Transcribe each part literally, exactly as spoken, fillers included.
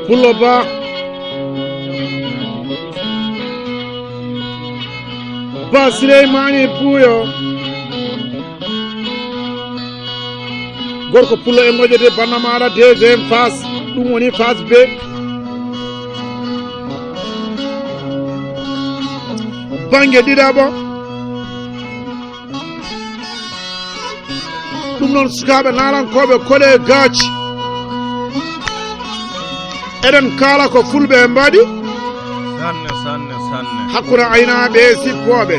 Pullo Ba. Ba Sileymaani Buuyo. Gorko Pullo e moƴƴo de bannamaaɗa deuxième phase. Ɗum woni phase B. Bannge ɗiɗaɓo. Ɗum noon, sukaaɓe naalankooɓe, koɗe gaaci. Eɗen kaala ko fulɓe mbaɗi. Sanne, sanne, sanne. Hakkunde aynaaɓe e sippooɓe.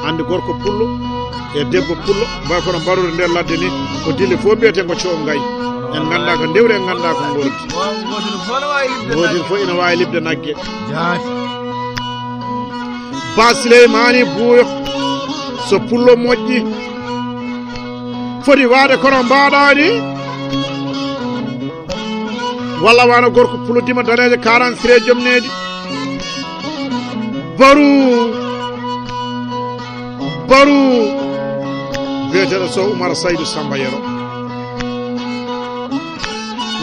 Anndi gorko pullo e debbo pullo, mbaɗa kono mbarude nder ladde ni, ko dille fof mbiyeten ko coo ngayi. En nganndaa ko ndewri, en nganndaa ko ngordi. Gootel fof ina waawi liɓde nagge. Gootel fof ina waawi liɓde nagge. Jaati. Ba Sileymaani Buuyo, so pullo moƴƴi, foti waade kono mbaɗaani. Walla wano gorko pullo dima daneejo, quarante sire joom needi. Baru, baru, biyeteeɗo Sow Umar Saydu Samba Yero.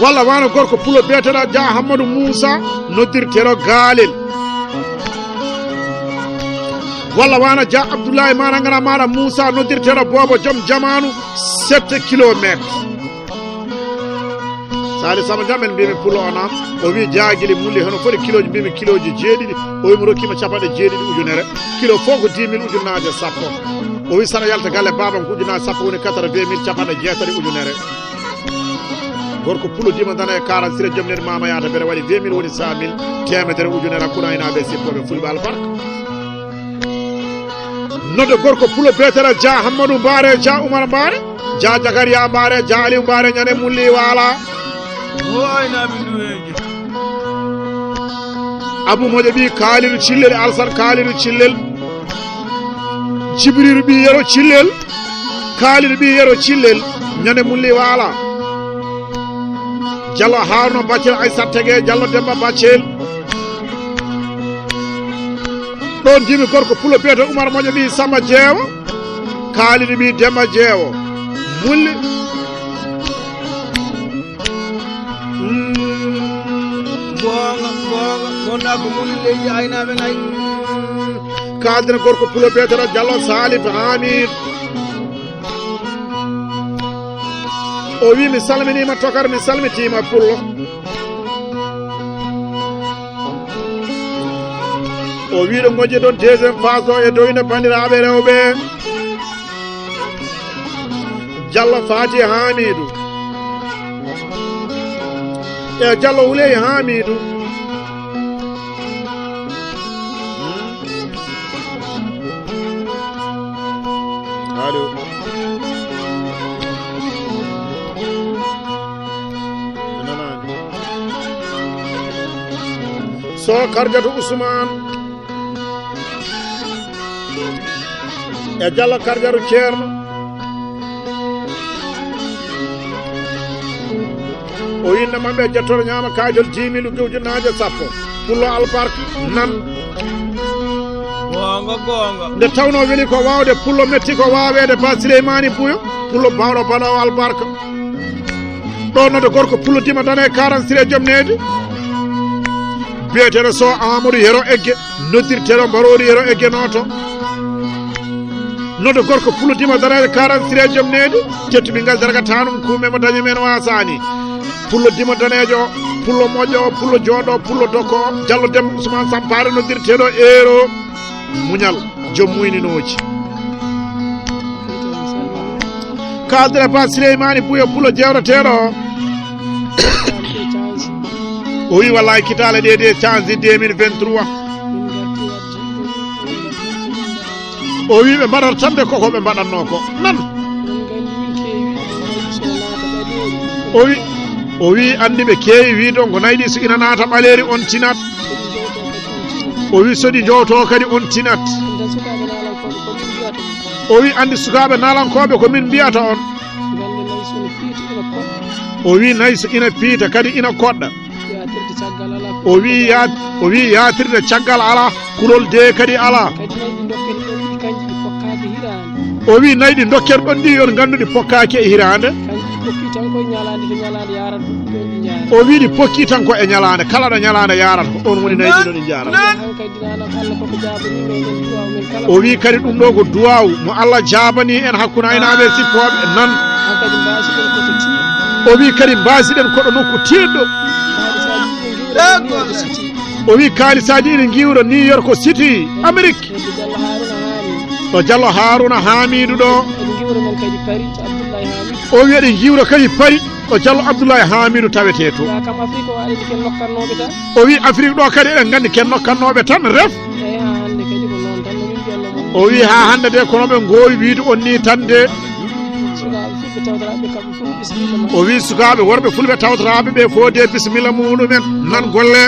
Walla wano gorko pullo biyeteeɗo Dia Hammadou Moussa, noddirteeɗo Gaalel. Walla wano Dia Abdoulaye Manangara maɗa Moussa, noddirteeɗo Boobo joom jamaanu, sept kilomètres. Sali Samba Jam, en mbimi pullo o nam. O wi jaagili mulli heno foti kiloji, mbimi kiloji jeeɗiɗi. O wi mi rokkima capanɗe jeeɗiɗi ujunere. Kilo fof ko dix mille, ujunnaaje sappo. O wi sana yalta galle babam ko ujunnaaje sappo, woni quatre-vingt mille, capanɗe jeetati ujunere. Gorko pullo dima dana e quarante sire joom nen mama yaata bere waɗi vingt mille, woni cent mille, temedere ujunere hakkunde aynaaɓe e sippooɓe fulɓe albarka. Nodde gorko pullo betere Dia Hammadou Mbaare, Dia Umar Mbaare, Dia Jakariya Mbaare, Dia Aliou Mbaare, ñande mulli waala. O aynaaɓe duweeje. Abou Moƴo ɓi Kaalidu Cillel, Alsan Kaalidu Cillel, Jibrilu ɓi Yero Cillel, Kaalidu ɓi Yero Cillel, ñande mulli waala. Jallo Haruna Baccel, Aysat Tege, Jallo Demba Baccel. Ɗon jimi gorko pullo biyeteeɗo Umar Moƴo ɓi Samba Jeewo, Kaalidu ɓi Demba Jeewo. Mulli. Mm, goonga, goonga, wonɗa ko moni leydi aynaaɓe nayi. Mm. Kaaldina gorko pullo biyeteeɗo Jallo Salif Hamid. O wi mi salminiima tokar, mi salmitiima pullo. O wi ɗo ngojje ɗon deuxième phase o e doyna banndiraaɓe rewɓe. Jallo Fati Hamidou. E Jallo Wuley Hamidou. Allo. A nanaani. So Karjatu Usmaan. E Jallo Karjaru Ceerno. O inna maɓɓe e jettoro ñaama kaydol dix mille ujunnaaje sappo. Pullo albarka nan. Goonga, goonga. Nde tawno weli ko waawde, pullo metti ko waaweede, Ba Sileymaani Buyo, pullo baawɗo baɗoowo albarka. Ɗo nodde gorko pullo dima dana e quarante sire joom needi. Biyeteeɗo so Amadou Yero Egge, noddirteeɗo Mbaroodi Yero Egge nooto. Nodde gorko pullo dima dana e quarante sire joom needi. Tettu ɓingal darga tanum kuume mo dañi men wasaani. Pullo dima daneejo, pullo moƴƴo, pullo jooɗo, pullo doko, Jallo Demba Ousmane Sampaare noddirteeɗo Eero. Muñal, joom muyninooji. Kaaldira Ba Sileymaani Buyo pullo jeewreteeɗo. O wi wallahi kitaale ɗe de change deux mille vingt-trois. O wi ɓe mbaɗata tan de koko ɓe mbaɗatno ko. Nan. O wi, o wi anndi ɓe keewi wiide on ko nayi ɗi so ina naata ɓaleeri on tinat. O wi so ɗi jowto kadi on tinat. O wi anndi sukaaɓe naalankooɓe ko min mbiyata on. O wi nayi so ina piita kadi ina koɗɗa. O wi ya-, o wi yaatirde caggal alaa, kulol de kadi alaa. O wi nayi ɗi dokken ɗon ɗi yon nganndu ɗi pokkaaki e hiraande. Pokki tan ko e ñalaande to ñalaande yaarata ɗum, ɗum ɗo ɗi njaarata. O wi ɗi pokki tan ko e ñalaande, kala ɗo ñalaande yaarata, ko ɗon woni nayi ɗi ɗo ɗi njaarata. Hankadi nanam Allah koko jaabani meɗen duwaaw men kala. O wi kadi ɗum ɗo ko duwaaw mo Allah jaabani en hakkunde aynaaɓe e sippooɓe nan. Hankadi mbaasiɗen koto tiiɗo. O wi kadi mbaasiɗen koɗo nokku tiiɗɗo. Haalisaaji ɗiɗi ngiwra New York City. O wi kaalisaaji ɗiɗi ngiwra New York City, Amérique. Hedde Jallo Haruna Hamidu. Ɗo Jallo Haruna Hamidu ɗo. Eɗi ngiwra men kadi Paris to Abdoulaye Hamidu. O wi eɗi ngiwra kadi Paris ɗo Jallo Abdoulaye Hamidu tawete to. Ya kam Afrique o aɗa ken nokkannooɓe tan. O wi Afrique ɗo kadi eɗen nganndi ken nokkannooɓe tan ref. Eyi, haa hannde kadi ko noon tan no min mbiyatnoo mon. O wi haa hannde de kono ɓe ngoowi wiide on ni tan de. Sukaaɓe fulɓe tawtoraaɓe kamɓe fof bisimilla ma. O wi sukaaɓe worɓe fulɓe tawtoraaɓe ɓe fof de bisimilla muɗumen nan golle.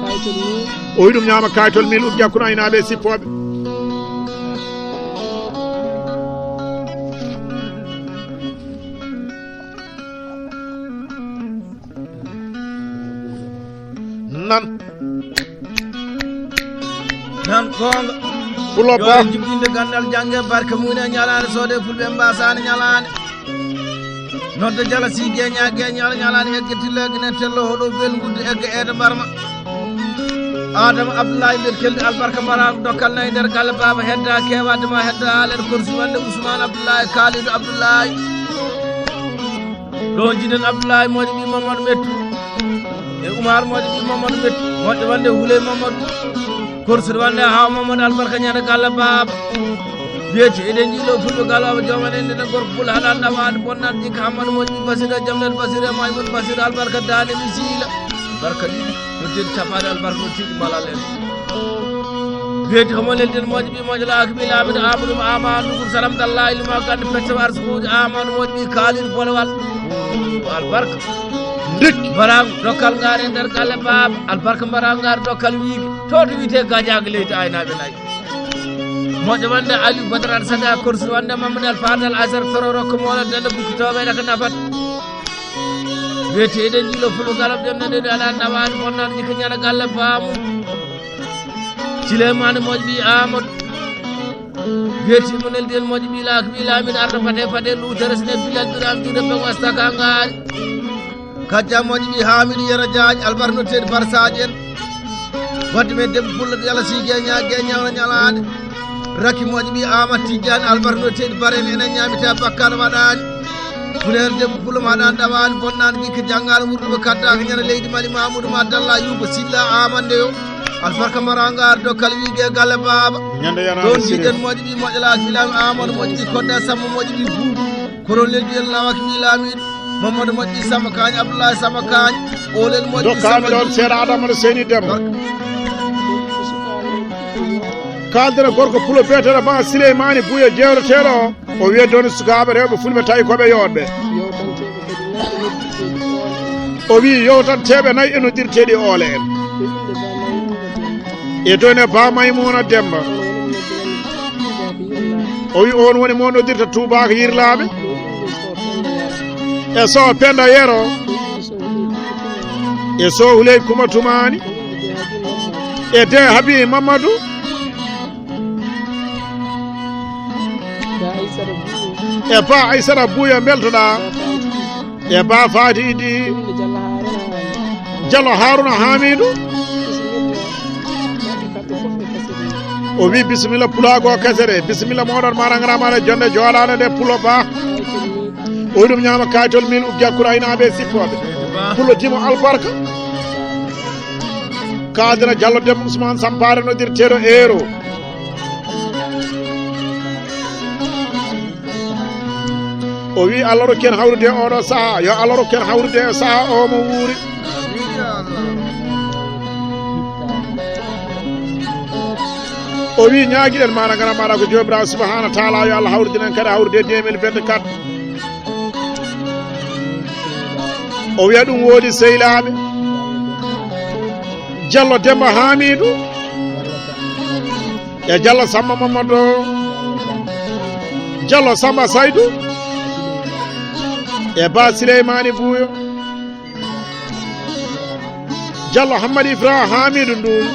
Kayitol mum. O wi ɗum ñaama kayitol mil uggi hakkunde aynaaɓe e sippooɓe. Nan. Nan goonga. Pulo ba. Yo en jibinde ganndal, jannge barke mum e ñalaande, soode fulɓe mbaasaani ñalaande. Nodda jala si geña geñal ñalaani egge tilla egge ne tello hoɗo belgudde egge eede mbarma. Adama Abdoulaye mbiyet keldi albarka mbaraango dokkal nayi nder galle baaba hedda keewaade ma hedda aalen korsi wande Ousmane Abdoulaye Kalidou Abdoulaye. Ɗo jiɗen Abdoulaye moƴƴo ɓii Mamadou Mettu. E Oumar moƴƴo ɓii Mamadou Mettu. Moƴƴo wande Houley Mamadou. Korsude wande haw Mamadou albarka ñande galle baaba. Wiyete eɗen jiilo fulɓe galooɓe joom en enen gorko pul haɗan ɗawaade bonnan jikka Hammadu moƴƴi basira jamnan basira maymun basira albarka daande mi siila. Barka ɗiɗi. Nodden capaɗe albarka no tiiɗi malal en. Weeti homo lelden moƴƴi ɓi moƴƴo laaki ɓi laamiɗo Amadou Ama Ndugur Salam Dalla ilma gande pecce war sukuuji Amadou moƴƴi ɓi kaalin bolowal. Ko albarka. Ndikki. Mbarangu dokkal ngaari e nder galle baaba. Albarka mbarangu ngaari dokkal wiige. To to wiite gajaaga leydi aynaaɓe nayi. Moƴƴo wonde Aliou Badara Sada Korsi wonde Mamadou Al Fadal Azar Toro Rokko Mola Dende Bukki Tooɓe ɗaka nafat. Weeti eɗen jiilo fulo galam jonnde nde alaa nawaani bonnaani jikka ñana galle baamu. Sileymaani moƴƴi ɓii Amadou. Weeti mo neldi en moƴƴi ɓii laak ɓii laamiɗo arɗo fate fate luutere sine bilal biram juuɗe ɓe wasta ka ngaari. Kajja moƴƴi ɓii Haamidu Yero Jaañ albarka no teeɗi barsaaji en. Wadde men debbo pullo yala si geña geñawna ñalaande. Rakki moƴƴi ɓii Amat Tijjani albarka no teeɗi bareen enen ñaamita bakkaano waɗaani. Fuleer debbo pullo maɗan ɗawaani bonnaani ɓikka janngaano wurduɓe kaddaaka ñana leydi Mali Mamudu ma Dalla Yuuba Silla Amande yo. Albarka marangaar dokkal wiige galle baaba. Ñande yanaande ɗon sirif. Jiɗen moƴƴi ɓii moƴƴa laaki ɓii laami Amadou moƴƴi ɓii kodda Samma moƴƴi ɓii buubu. Kono leldi en lawaki ɓii laamiiɗo. Mamadou moƴƴi Samba Kañ, Abdoulaye Samba Kañ. Olen moƴƴi Dokkaami Samba ɗon Diouf. Seeɗa Adama no Seyni Demba. Barka. Kaaldere gorko pulo beeteɗo ma Sileymaani Buya jeewreteeɗo o. O wiya ɗon sukaaɓe rewɓe fulɓe tawi ko ɓe yooɗɓe. O wi yewtanteeɓe nayi e noddirteeɗi oole en. E ɗon e Ba Maymuna Demba. O wi on woni mo noddirta tuubaako yirlaaɓe. E so Penda Yero. E so Huley Kuma Tumaani. E de Habi Mamadou. E Ba Aysata Buuya mbeltoɗaa. E Ba Faati Idi. Jallo Haruna Hamidu. O wi bisimilla pulaago kasere. Bisimilla moɗon marangaramaɗa jonde joɗaɗo nde pulo ba. O wi ɗum ñaama kayitol min uggi hakkunde aynaaɓe e sippooɓe. Pulo dimo albarka. Kadira Jallo Demba Ousmane Sampare noddirteeɗo Eero. O wi Allah rokken hawrude e oɗo saha, yo Allah rokken hawrude e saha o mo wuuri. O wi ñaagiɗen mana ngara maɗa ko Joomiraawo subhanahu wa taala yo Allah hawrudinen kadi hawrude deux mille vingt-quatre. O wiya ɗum woodi seylaaɓe. Jallo Demba Hamidu. E Jallo Samba Mamadou. Jallo Samba Saydou. E Ba Sileymaani Buuyo. Jallo Hammadi Ifra Hamidu Nduuru.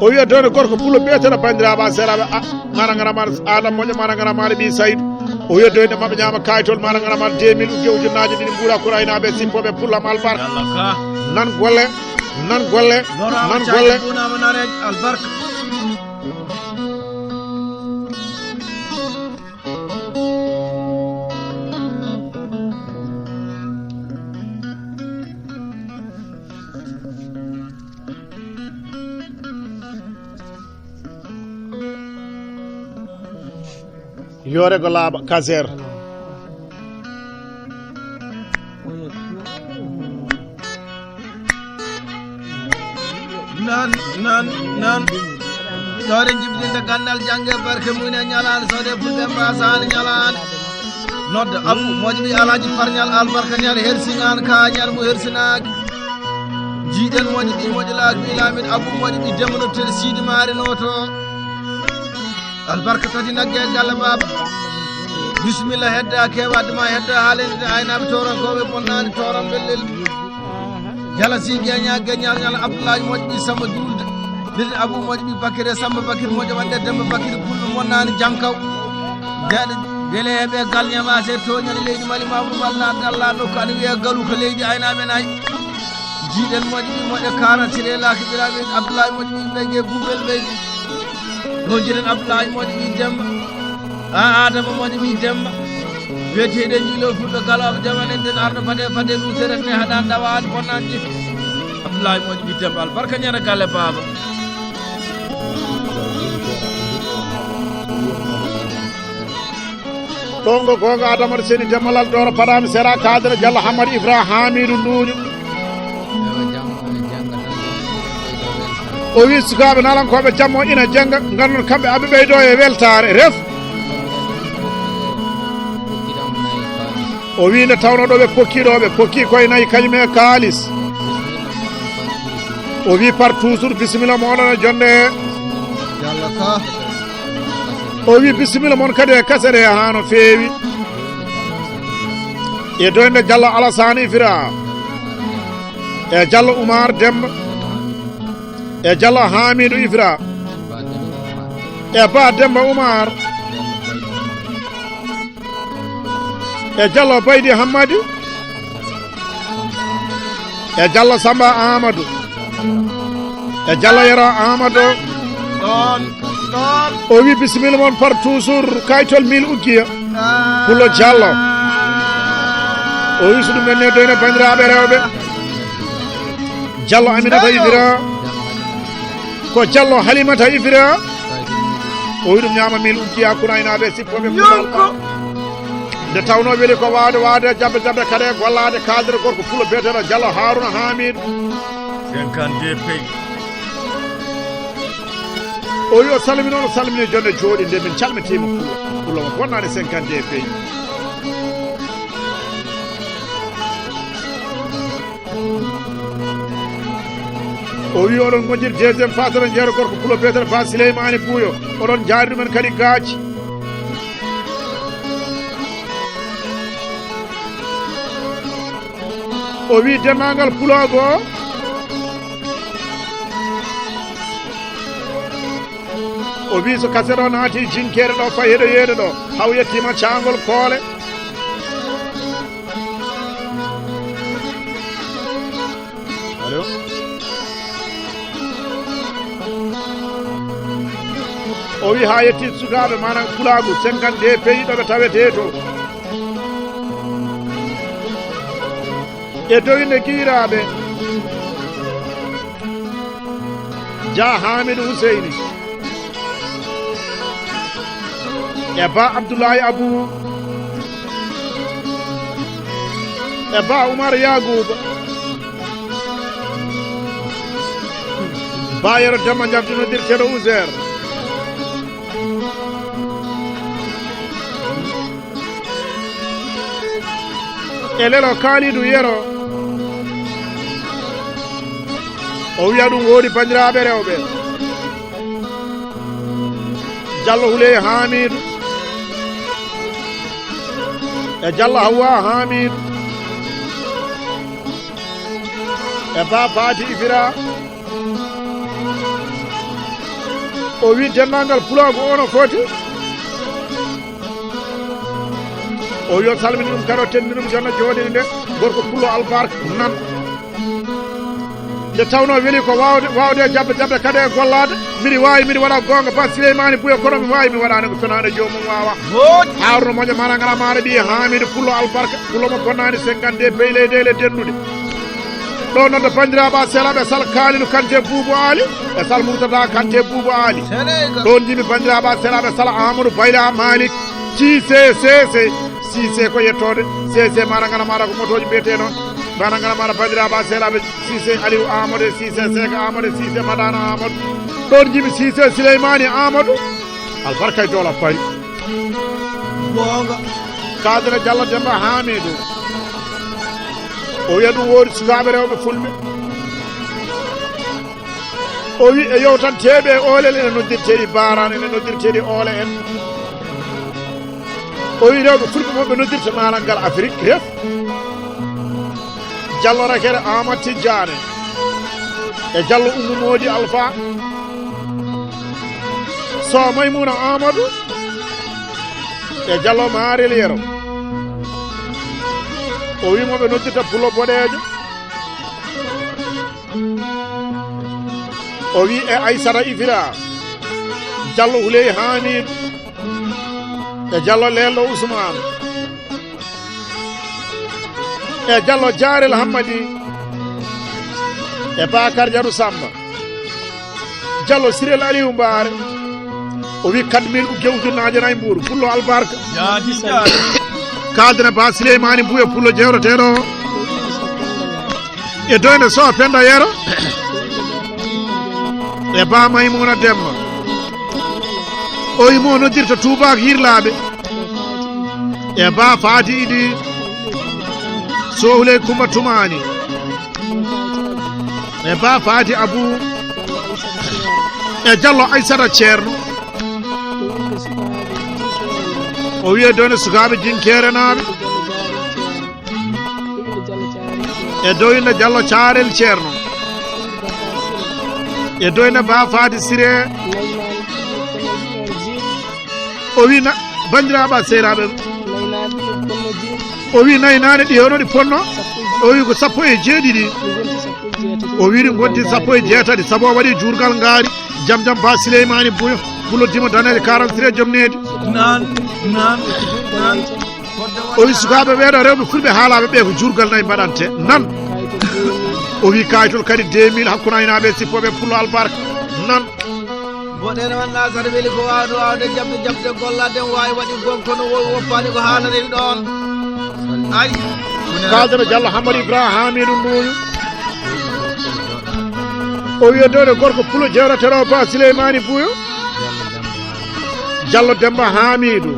O wiya done gorko pulo ɓeetana banndiraaɓe a seeraaɓe a mana ngara maɗa Adam moƴƴo mana ngara maɗa ɓii Saydu. O yeddoyde maɓɓe ñaama kayitol maɗa ngara maɗa deux mille ugge ujunnaaji ɗiɗi mbuura kuraynaaɓe sippooɓe pullam albarka. Yalla ka. Nan golle, nan golle, Lora nan o golle. Caaki buunaama nareeje albarka. Yoore go laaɓa, kaseer. Nan, nan, nan. Toore jibdinde gandal, jange barke mum e ñalaande, sode fulɓe mbasaani ñalaande. Nodda Abu Moƴƴi ɓi Alhaji Parñal albarka ñaar hersinaan ka ñaar mo hersinaaki. Jiiɗen Moƴƴi ɓi Moƴƴi laaki ɓi Laamid Abu Moƴƴi ɓi Demba no tel Siidi Maari nooto. Albarka tati nagge e galle baaba. Bisimilla hedda kewaade ma hedda haalende aynaaɓe toorankooɓe bonnaani tooram bellel. Jala si geña geñal ñal Abdoulaye Moƴƴi Samba Julde. Leydi Abou Moƴƴi Bakir e Samba Bakir Moƴƴo waɗde Demba Bakir Pullo Monnani Jankaw. Deeɗe geleeɓe gal ñamaate tooñani leydi Mali Mamadou Balla Dalla ɗo ko ana wiya galu ko leydi aynaaɓe nayi. Jiiɗen Moƴƴi Moƴƴo Kara Siré Laki Biraɓe Abdoulaye Moƴƴi ɓeyge Bubel ɓeyge. Ɗo jiɗen Abdoulaye Moƴƴi Demba. A Adama Moƴƴi Demba. Weeti eɗen njiilo fulɓe galaaɓe jamanen den arɗo fade fade luutere ne haɗan ɗawaani bonnaanji. Abdoulaye Moƴƴi Demba albarka ñande galle baaba. Ɗongo gonga Adama ɗo seni Demba Lal Doro Padami Sera Kadre Diallo Hamad Ifra Hamidou Nduño. O wi sukaaɓe naalankooɓe jammo ina jannga, ngandon kamɓe aɓe ɓeydo e weltaare. Ref. O wi nde tawno ɗo ɓe pokki ɗo, ɓe pokki koye nayi kañum e kaalis. O wi par toujours bisimilla moɗon e jonde. Yalla ka. O wi bisimilla mon kadi e kasere ha no feewi. E doyde Diallo Alassane Ifira. E Diallo Oumar Demba. E Diallo Hamidou Ifra. E Ba Demba Oumar. E Diallo Baydi Hammadi. E Diallo Samba Amadou. E Diallo Yero Amadou. Ɗon, ɗon. O wi bisimilla mon par toujours kaytol mille uggiya. Pullo Diallo. O wi so ɗum ɓenne doyna bandiraɓe rewɓe. Diallo Aminata Ifira. Ko Diallo Halimata Ifira. O wi ɗum ñaama mille uggiya kuna inaaɓe sippoɓe Pullo Alpha. Nde tawno weli ko wawde wawde jabbe jabbe kadi e gollade cadre gorko Pullo beteɗo Diallo Haruna Hamidou. Cinquante-deux pays. O wi o salmini, o salmini jonde jooɗi nde min calmitima Pullo. Pullo mo bonnani cinquante-deux pays. O wi oɗon goñjiri deuxième phase, oɗon jeeɗo gorko Pullo beteɗo Ba Sileymani Buuyo. Oɗon jaari ɗumen kadi gaaci. O wi denndaangal pulaagu o. O wi so kaset o naati jinkeere ɗo, fayi heɗo yeeɗo ɗo, haw yettiima caangol koole. Allo? O wi haa yetti sukaaɓe, maanaam pulaagu, cinquante-deux pays ɗo ɓe tawetee to. E doyde giiraaɓe. Dia Hamidou Huseyni. E Ba Abdoulaye Abou. E Ba Oumar Yagouba. Ba Yero Demba Ndiaye nodirteɗo Uzer. E lelo Kalidou Yero. O wiya ɗum woodi banndiraaɓe rewɓe. Diallo Houleye Hamidou. E Diallo Hawa Hamidou. E Ba Fati Ifira. O wi denndaangal pulaagu o no foti. O yo salmini ɗum kadi, o tenni ɗum, jonno jooɗini nde, gorko pullo albarka nan. Nde tawnoo weli ko waawde, waawde e jaɓɓe, jaɓɓe kadi e gollaade. Mbiɗi waawi, mbiɗi waɗa goonga, ba Sileymaani Buya, kono mi waawi, mi waɗaani ko fenaande joomum waawa. Moƴƴi. Haaruna moƴƴo, mana ngala maana ɓiye Haamiidu pullo albarka, pullo mo bonnaani cinquante-deux beyleydeele dendude. Ɗo nodda banndiraaɓe a selaaɓe, sal Kaalilu Kante Buubu Aali, e sal Murtada Kante Buubu Aali. Senegal. Ɗon njimi banndiraaɓe a selaaɓe, sal Amadou Bayla Malik, Siise Seese, Siise ko yettoode, Seese mana ngana maɗa ko motooji mbiyetee noon, mana ngana maɗa banndiraaɓe a selaaɓe, Siise Aliou Amadou, Siise Seeka Amadou, Siise Madana Amadou. Ɗon njimi Siise Sileymaani Amadou, albarka e doola pari. Goonga. Kaadira Jallo Demba Haamiidu. O wiya ɗum woodi sukaaɓe rewɓe fulɓe. O wi e yewtanteeɓe e oolel ene noddirteeɗi baaraan, ene noddirteeɗi oole en. O wi rewɓe fulɓe mo ɓe noddirta naalal ngal Afrik ref Jallo Rakere Aamadu Tijjaane e Jallo Ummu Moodi Alfa. Soh Maymuna Aamadu e Jallo Maarel Yero. O wi mo ɓe noddirta Pulo Boɗeejo. O wi e Aysata Ifira, Jallo Huley Haamiidu, e Jallo Leelɗo Usmaan, e Jallo Jaarel Hammadi, e Bakar Jaru Samba, Jallo Sirel Aliyu Mbaare. O wi quatre mille ugge ujunnaaje nayi mbuuru, pullo albarka. Jaati, jaati. Kaadana Ba Sileymaani Buya pullo jewreteeɗo. E doyde Soh Penda Yero. E Ba Maymuna Demba. O wi mo noddirta Tuubaak Yirlaaɓe. E Ba Faati Idi. Soh Huley Kumba Tumaani. E Ba Faati Abu. E Jallo Aysata Ceerno. O wi e doyde sukaaɓe Jinkeerenaaɓe. E doyde Jallo Caarel Ceerno. E doyde Ba Faati Siree. O wi na, banndiraaɓe a seeraaɓe. O wi nayi naane ɗi hono ɗi ponno. O wi ko sappo e jeeɗiɗi. O wi ɗi ngonti sappo e jeetati, sabu o waɗi juurgal ngaari. Jam Jam Ba Sileymaani Buya, Pulo Dimo Daneejo quarante-trois joom needi. Nan, nan, nan. O wi sukaaɓe ɓeeɗo rewɓe fulɓe haalaaɓe ɓe ko juurgal nayi mbaɗante. Nan. O wi kaayitol kadi deux mille hakkunde aynaaɓe e sippooɓe pullo albarka. Nan. Mboɗeene wannaa sara weli ko waawde waawde jaɓde jaɓde gollaade en waawi waɗi gon kono wo-, woppaani ko haalata en ɗoon. Ay. Kaadana Jallo Hammadi Ibrahima Haamiidu Nduuñu. O wiya doole gorko pulo jewreteeɗo Ba Sileymaani Buyo. Jallo Demba Haamiidu.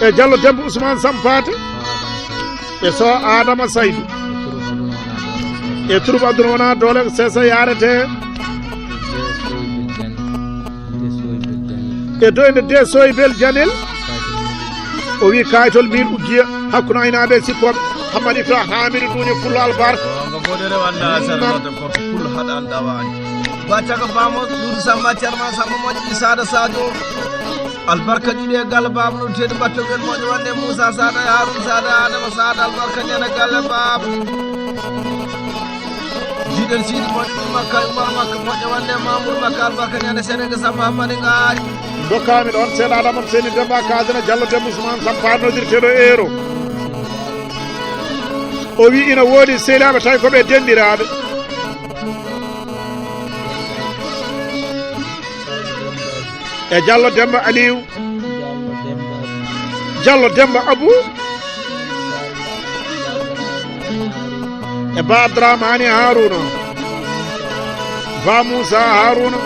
E Jallo Demba Usmaan Sampaate. E Soh Adama Saydu. E Turuba Abdul wona doole ko sesa yarete. E doyde de Soybel Janel. O wi kaayitol min uggiya hakkunde aynaaɓe e sippooɓe. Hammadi Tra Haamidu Duuñe Pullo Albarka. Ko godere wanda sar noto ko pul hadan dawani. Bata ko bamo Dudu Samba Cerma Samba Moƴƴi Sada Sadio. Albarka ɗiɗi e galle baaba no teddi battogel moƴƴo wonde Moussa Sada e Haroun Sada e Adama Sada albarka ñana galle baaba. Jiɗen Sidi moƴƴo ɗum Makka Umar Makka moƴƴo wonde Mamour Makka albarka ñana Sénégal Samba Hammadi Ngaari. Dokkami ɗon seeɗa Adama Seni Demba Kadana Diallo Demba Ousmane Sampar nodirteɗo euro. O wi ina woodi sehilaɓe tawi ko ɓe denɗiraɓe. E Diallo Demba Aliou. Diallo Demba Abou. E Ba Abdourahmane Harouna. Ba Moussa Harouna.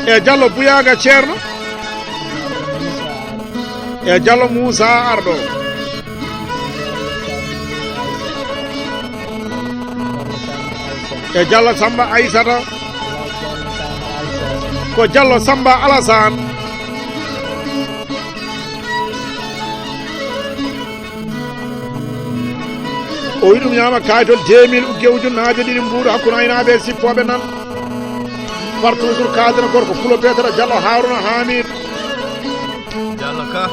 E Diallo Bouyaga Ceerno. E Diallo Moussa Arɗo. E Diallo Samba Aissata. Ko Diallo Samba Alassane. O wi ɗum ñaama kaayitol deux mille ugge ujunnaaje ɗiɗi mbuuɗo hakkunde aynaaɓe e sippooɓe nan. Partout sur cadre gorko pulo beetata Diallo Harouna Hamidou. Diallo Ka.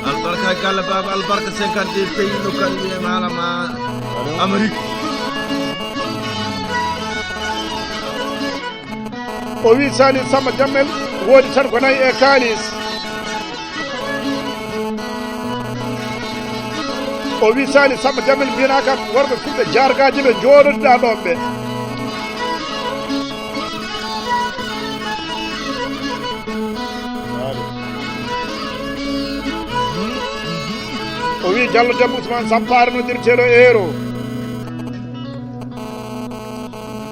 Albarka galle baaba, albarka cinquante pays no kan wiye malama Amérique. O wi Sali Samba Jammel woodi tan ko nayi e kaalis. O wi Sali Samba Jammel mbiyana kam worɓe fulɓe jargaaji ɓe jooɗodiɗa ɗon ɓe. O wi Jallo Demba Ousmane Sampaare no dirteɗo euro.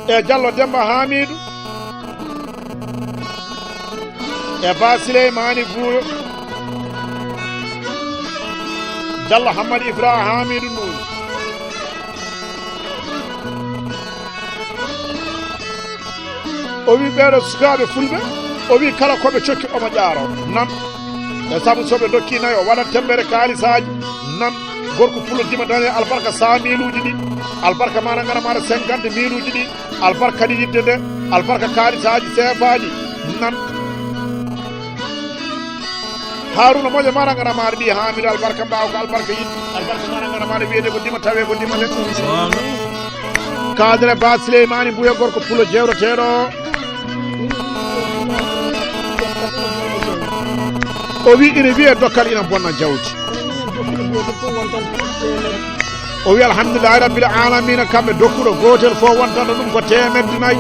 E Jallo Demba Hamidou. E Ba Sileymani Buuyo. Jallo Hammadi Ifra Hamidou Ndour. O wi ɓeeɗo sukaaɓe fulɓe, o wi kala ko ɓe cokki omo ƴaaro. Nan. E sabu so ɓe dokki nayo, waɗat temmbere kaalisaaji. Nan. Gorko pullo dima dañe albarka cent mille uji ɗi. Albarka maɗa ngara maɗa cinquante mille uji ɗi. Albarka ɗi yidde nde. Albarka kaalisaaji seefaaji. Nan. Haruna moƴo maɗa ngara maɗa ɓi Hamidu albarka mbaw ko albarka yidde. Albarka maɗa ngara maɗa wiyede ko dima tawe ko dima nde. Kadre Ba Sileymani Buya gorko pulo jewreteɗo. O wi ina wiye dokkal ina bonna jawdi. O wi alhamdulillahi rabbil alamina kamɓe dokkuɗo gotel fof wontata ɗum ko temedde nayi.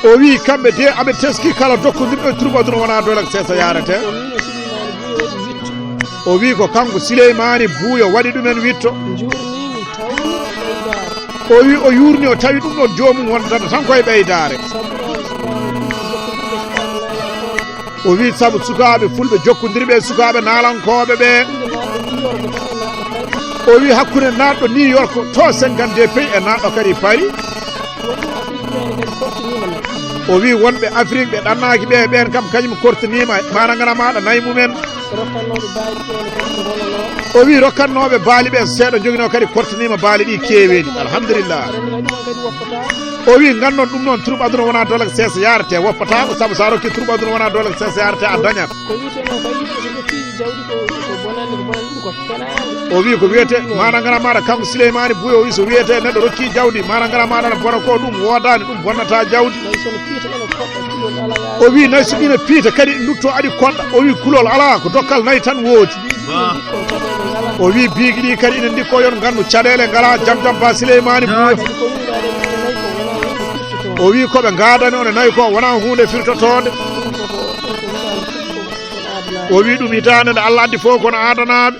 O wi kamɓe de aɓe teski kala dokkodirɗo e troubadour wona doole ko seesa yarete. O wi ko kanko Sileymani Buuyo waɗi ɗumen witto. O wi o yurni o tawi ɗum ɗon joomum wondata tan koye ɓeydaare. O wi sabu sukaaɓe fulɓe jokkondirɓe e sukaaɓe naalankooɓe ɓe. O wi hakkunde naatɗo New York to cinquante pays e naatɗo kadi Paris. O wi wonɓe Afrique ɓe ɗannaaki ɓe ɓen kam kañum kortaniima maɗa ngana maɗa nayi mumen. O wi rokkannooɓe baali ɓe seeɗa joginoo kadi kortaniima baali ɗi keeweeni alhamdulillah. O wi nganndon ɗum noon troupe aduna wona doole ko seesa yarate woppataako sabu so a rokki troupe aduna wona doole ko seesa yarate a dañat. O wi ko wiyete maɗa ngana maɗa kanko Sileymani Buyo o wi so wiyete neɗɗo rokki jawdi maɗa ngana maɗa ne bona ko ɗum wodani ɗum bonnata jawdi. O wi nayi so ina piita kadi ndutto aɗi konɗa o wi kulol ala ko dokkal nayi tan woodi. O wi biigi ɗi kadi ina ndikko yon ngandu caɗele ngala jam jam ba Sileymani Buyo. O wi koɓe gadani one nayi ko wona hunde firtotode. O wi ɗum hitaande nde Allah addi fof kono adanaɓe.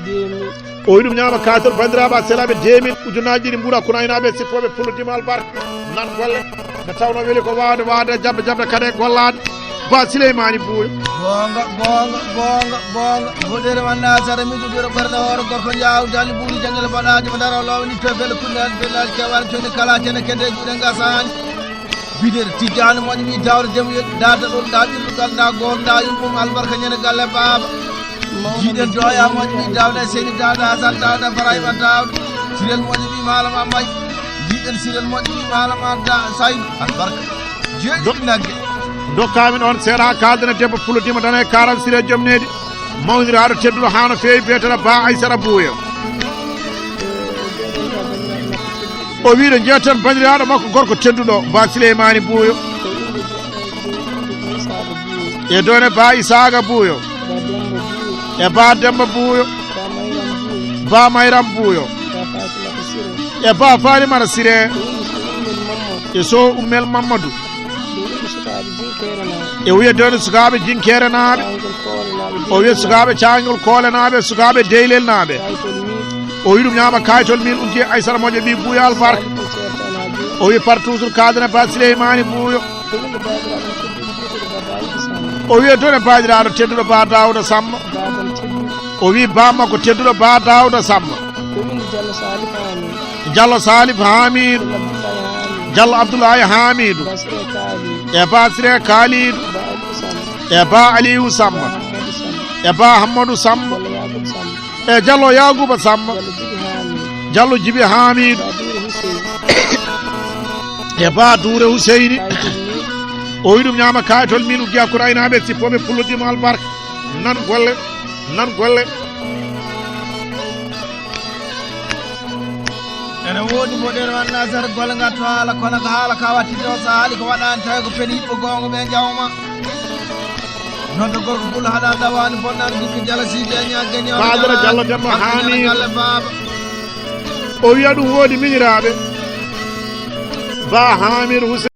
O wi ɗum ñaama kaatol bandiraɓe a selaɓe deux mille ujunaji ɗiɗi mbura kuna aynaɓe sippoɓe pullo dimal barka nan golle. Nde tawno weli ko wawde wawde jabde jabde kadi e gollade ba Sileymani Buuyo. Gonga gonga gonga gonga hoɗere wannasara miɗo juro ɓerde hoore gorko jaw dali buuri jangel baɗaji mo daro lowni pefel kunnal bellal kewal joni kala kene kede juuɗe gasani. Bidere Tijjaani moƴƴo ɓii Daawda Demuyel, ndaa daɗol, ndaa ɓirdugal, ndaa gool, ndaa yummum, albarka ñande galle baaba. Jiiɗen doya moƴƴo ɓii Daawda e Seyni Daawda, Hasan Daawda, Ibrahima Daawda. Sirel moƴƴo ɓii Maalama Mbay. Jiiɗen Sirel moƴƴo ɓii Maalama Da Saydu, albarka. Jeeɗiɗi nagge. Dokkaami ɗoon seeɗa kaaldana debbo pulodima dana e karal Sirel joom needi. Mawniraaɗo tedduɗo haa no feewi beetera Ba Aysara Buuyo. O wiɗo jeetan bandiraaɗo makko gorko tedduɗo Ba Sileymaani Buuyo. E doone Ba Isaaga Buuyo. E Ba Demba Buuyo. Ba Mayram Buuyo. E Ba Falimata Sire. E Sow Ummel Mammadu. E wiya doone sukaaɓe Jinkeerenaaɓe. O wiya sukaaɓe Caangol Koolenaaɓe, sukaaɓe Deylelnaaɓe. O wi ɗum ñaama kayitol min uddi e Aysata moƴƴo ɓii Buuyo Albarka. O wi par toujours kaadana Ba Sileymaani Buuyo. O wiya doone baajiraaɗo tedduɗo Ba Daawuda Samma. O wi bamma ko tedduɗo Ba Daawuda Samma. Jallo Salif Hamidu. Jallo Abdoulaye Hamidu. E Ba Sire Kalidu. E Ba Aliyu Samma. E Ba Hammadu Samma. E Jallo Yakuba Samma. Jallo Jibi Hamidu. E Ba Duure Huseyni. O wi ɗum ñaama kaaytol min uggi hakkunde aynaaɓe sippooɓe pullo dimo albarka. Nan golle, nan golle. Ene woodi mboɗeero annasar golle ngatto haala kono ko haala ka wattito so haali ko waɗaani tawi ko peni yiɓɓo goongo ɓe jawma. Nodda gorko pullo haɗa dawaani bonnaani bikko jala siidi e ñaagge ñaama. Baadara Jallo Demba Haamii. Galle baaba. O wiya ɗum woodi miñiraaɓe. Ba Haamir Hussein.